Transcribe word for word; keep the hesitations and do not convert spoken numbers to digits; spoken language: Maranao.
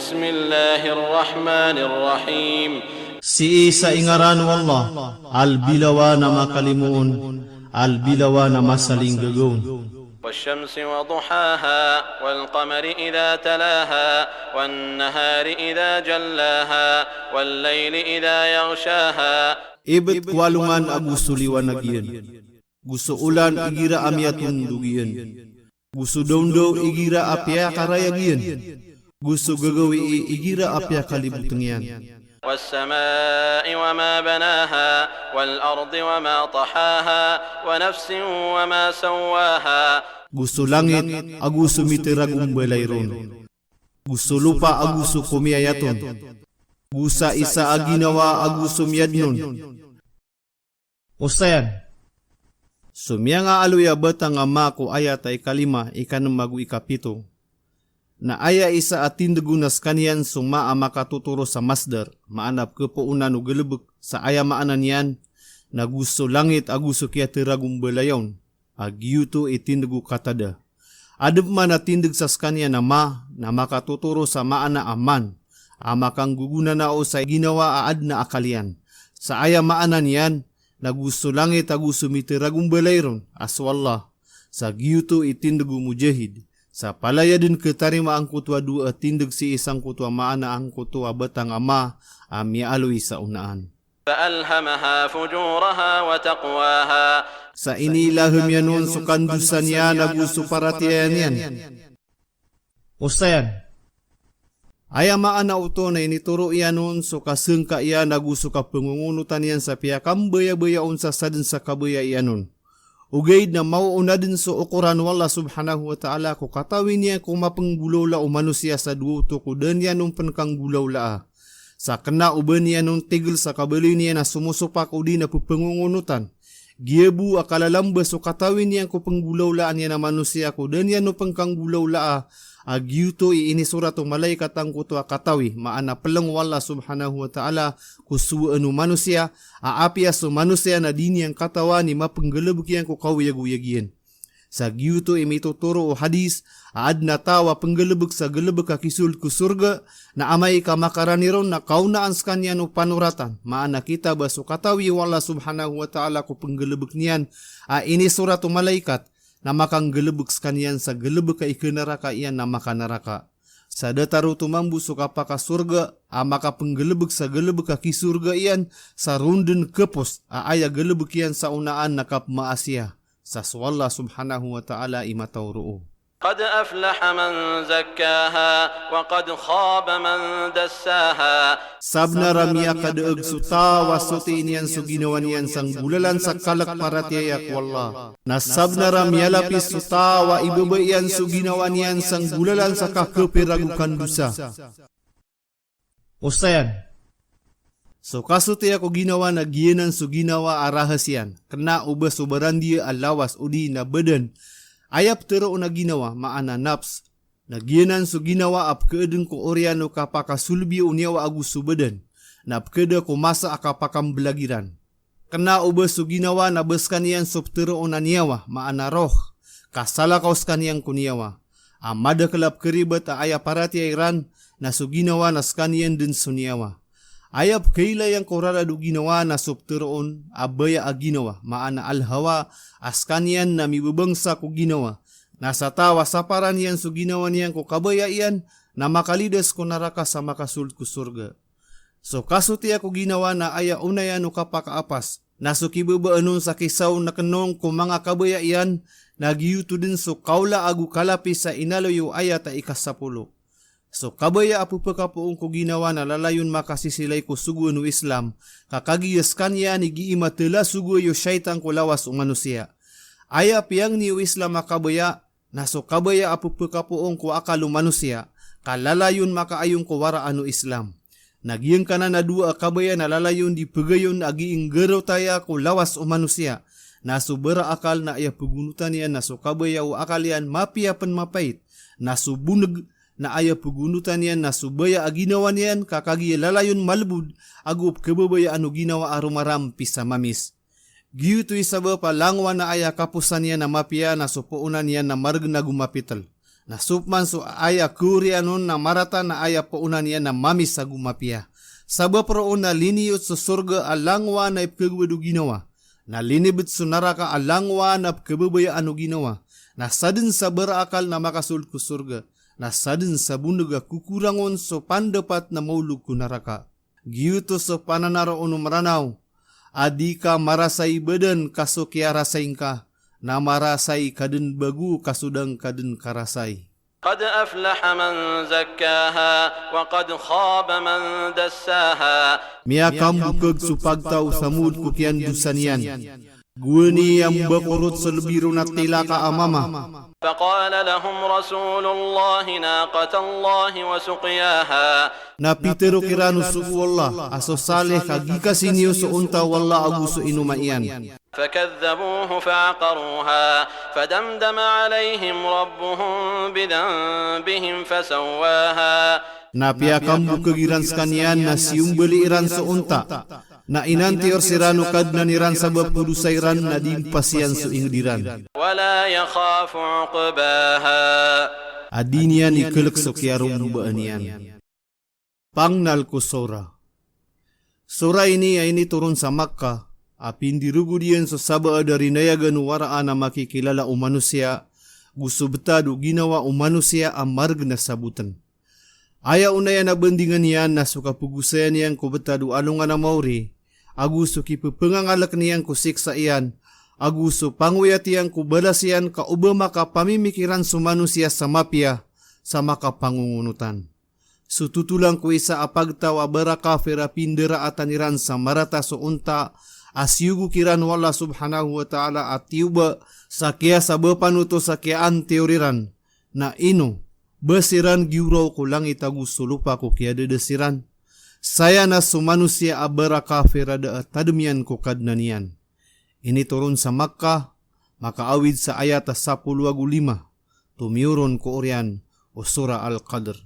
بسم الله الرحمن الرحيم. Sii sa ingaran o Allah, albilawan a makalimoon, albilawan a masalinggagaon. والشمس وضحاها، والقمر إذا تلاها، والنهار إذا جلاها، والليل إذا يغشاها. Ibet ko alongan ago so liwanag iyan, go so olan igira a miyatondog iyan, go so dawndaw igira a piyakarayag iyan, go so gagawii igira a piyakaliboteng iyan. والسماء وما بناها، والأرض وما طحاها، ونفس وما سواها. Go so langit ago so miteragombelay ron, go so lopa ago so komiyayat on, go sa isa a ginawa ago so miyadn on. Osayan, so miyangaaloy a batang a ma ko ayat a ikalima, ikanem ago ikapito, na aya isa a tindeg on a sekaniyan so ma a makatotoro sa masdar, maana pekepoonan o galebek, sa aya maana niyan na go so langit ago so kiyateragombelayan, a giyoto i tindeg o qatada. Adn man a tindeg sa sekaniyan a ma na makatotoro sa maana a man, a makanggogonanao sa ginawa a adn a akal iyan. Sa aya maana niyan na go so langit ago so miteragombelay ron a so Allah. Sa giyoto i tindeg o Mujahid. Sa palaya den ketarima angkoto a dowa a tindeg sii sangkoto a maana angkoto a batang a ma a miyaaloy sa onaan. فألهمها فجورها وتقواها. Sa inilahem iyan on so kandosa niyan ago so paratiyaya niyan. Osayan, aya maana oto na initoro iyan on so kasengka iyan ago so kapengongonotan iyan sa piyakambayabaya on sa saden sa kabaya iyan on. Ogaid na maoona den so okoran o Allah subhanahu wa ta'ala ko katawi niyan ko mapenggolawla o manosiya sa dowa oto ko da niyan on pen kanggolawlaa. Sa kena o ba niyan on tigel sa kabaloy niyan a somosopak odi na pepengongonotan. Giya bo a kalalamba so katawi niyan ko penggolawlaan iyan a manosiya ko da niyan on pen kanggolawlaa, a giyoto i inisorat o malaikat angkoto a katawi, maana peleng o Allah subhanahu wa ta'ala ko sowaan o manosiya, a apiya so manosiya na di niyan katawan i mapenggalebek iyan ko kaoyagoyag iyan. Sa giyoto i mitotoro o hadis, a aden a taw a penggalebek sa galebek a kisold ko sorga, na amay ka makarani ron na kaonaan sekaniyan o panoratan, maana kitab a so katawi o Allah subhanahu wa ta'ala ko penggalebek niyan, a inisorat o malaikat, na makanggalebek sekaniyan sa galebek a ikenaraka iyan na makanaraka. Sa datar oto mambo so kapakasorga a makapenggalebek sa galebek a kisorga iyan sa ronden kepos a aya galebek iyan sa onaan na kapemaasiya. Sa so Allah subhanahu wa ta'ala i mataw roo. قد أفلح من زكاها، وقد خاب من دساها. Sabenar a miyakadaeg so taw a sotiin iyan so ginawa niyan sa nggolalan sa kalek paratiyaya ko Allah. Na sabenar a miyalapis so taw a ibebay iyan so ginawa niyan sa nggolalan sa kakepir ago kandosa. Osayan, so kasotiya ko ginawa na giyanan so ginawa a rahasiyan, kena o ba so barandiya a lawas odi na badan. Aya peteroon a ginawa, maana nafs, na giyanan so ginawa a pekeeden ko oriyan o kapakasolbi o niyawa ago so badan, na pekeda ko masa a kapakambelagiran. Kena o ba so ginawa na ba sekaniyan so peteroon a niyawa, maana roh, ka salakaw sekaniyan ko niyawa. A madakel a pekeribet a aya paratiyaya iran na so ginawa na sekaniyan den so niyawa. Aya pekeilay iyan ko rarad o ginawa na so peteroon a baya a ginawa, maana al-hawa, a sekaniyan na mibebangsa ko ginawa. Na sa taw a saparan iyan so ginawa niyan ko kabaya iyan, na makalidas ko naraka sa makasold ko sorga. So kasotiya ko ginawa na aya onayan o kapakaapas, na so kibabaan on sa kisaw na kenong ko manga kabaya iyan, na giyoto den so kaola ago kalapis a inaloy o ayat a ikasapolo. So kabaya a pepekapoon ko ginawa na lalayon makasisilay ko sogoan o Islam, ka kagiya sekaniyan i gii matela sogoay o shaytan ko lawas o manosiya. Aya piyangni o Islam a kabaya, na so kabaya a pepekapoon ko akal o manosiya, ka lalayon makaayon ko waraan o Islam. Na giyangkanan a dowa a kabaya na lalayon di pegayon a gii nggerotaya ko lawas o manosiya, na so baraakal na aya pegonotan iyan na so kabaya o akal iyan mapiya pen mapait, na so boneg na aya pegonotan iyan na so baya a ginawa niyan ka kagiya lalayon malebod ago pekebabayaan o ginawa a romarampi sa mamis. Giyoto i sabap a langowan a aya kaposan iyan a mapiya na so poonan iyan na maregen ago mapitel. Na so pman so aya khaoriyan on na marata na aya paona niyan na mamis ago mapiya. Sabap roo na liniyot so sorga a langowan a ipkhagowad o ginawa. Na linibt so naraka a langowan a pkhababayaan o ginawa. Na sadn sa baraakal na makasold ko sorga. Na sadn sa boneg a kokorangon so pandapat na maolog ko naraka. Giyoto so pananaroon o Mranaw a di ka marasay badan ka so kiyarasay ngka, na marasay ka dn bago ka so da ngka dn karasay. قد أفلح من زكاها وقد خاب من دساها. Miyakambokhag so pagtaw sa mood ko kiyandosa niyan. Gowani a mbakorot so lbi ron a tilaka a mama. فقال لهم رسول الله ناقة الله وسقياها. Na pitharo kiran o sogo o Allah a so salih a gikasi niyo so onta o Allah ago so inoma iyan. فكذبوه فعقروها فدمدم عليهم ربهم بذنبهم فسواها. Na piyakambokhag iran skaniyan na siyombali iran so onta. Na inantiyor siran o Kadnan iran sabap ko dosa iran na di mpas iyan so ingd iran. ولا يخاف عقباها. A di niyan ikalk so kiyarombaan iyan. Pangnal ko sora. Sora ini a initoron sa Makkah, a pindirogod iyan so sabaad a rinayagan o waraan a makikilala o manosiya, go so btad o ginawa o manosiya a margn a sabotn. Aya onaya na bandingan iyan na so kapogosayan iyan ko btad o alongan a maori, ago so kipepengangalek niyan ko siksa iyan, ago so pangoyat iyan ko balas iyan ka oba makapamimikiran so manosiya sa mapiya, sa makapangongonotan. So totolan ko isa a pagtaw a barakafir a pindaraatan iran sa marata so onta, a siyogo kiran o Allah subhanahu wa ta'ala a tiyoba, sa kiyasabapan oto sa kiyaantiyor iran. Na ino, ba siran giyoraw ko langit ago so lopa ko kiyadada siran. Saya na so manosiya a barakafir a da a tadm iyan ko Kadnan iyan. Initoron sa Makkah, makaawid sa ayat a sapolo ago lima, tomiyoron ko oriyan o Surah Al-Qadr.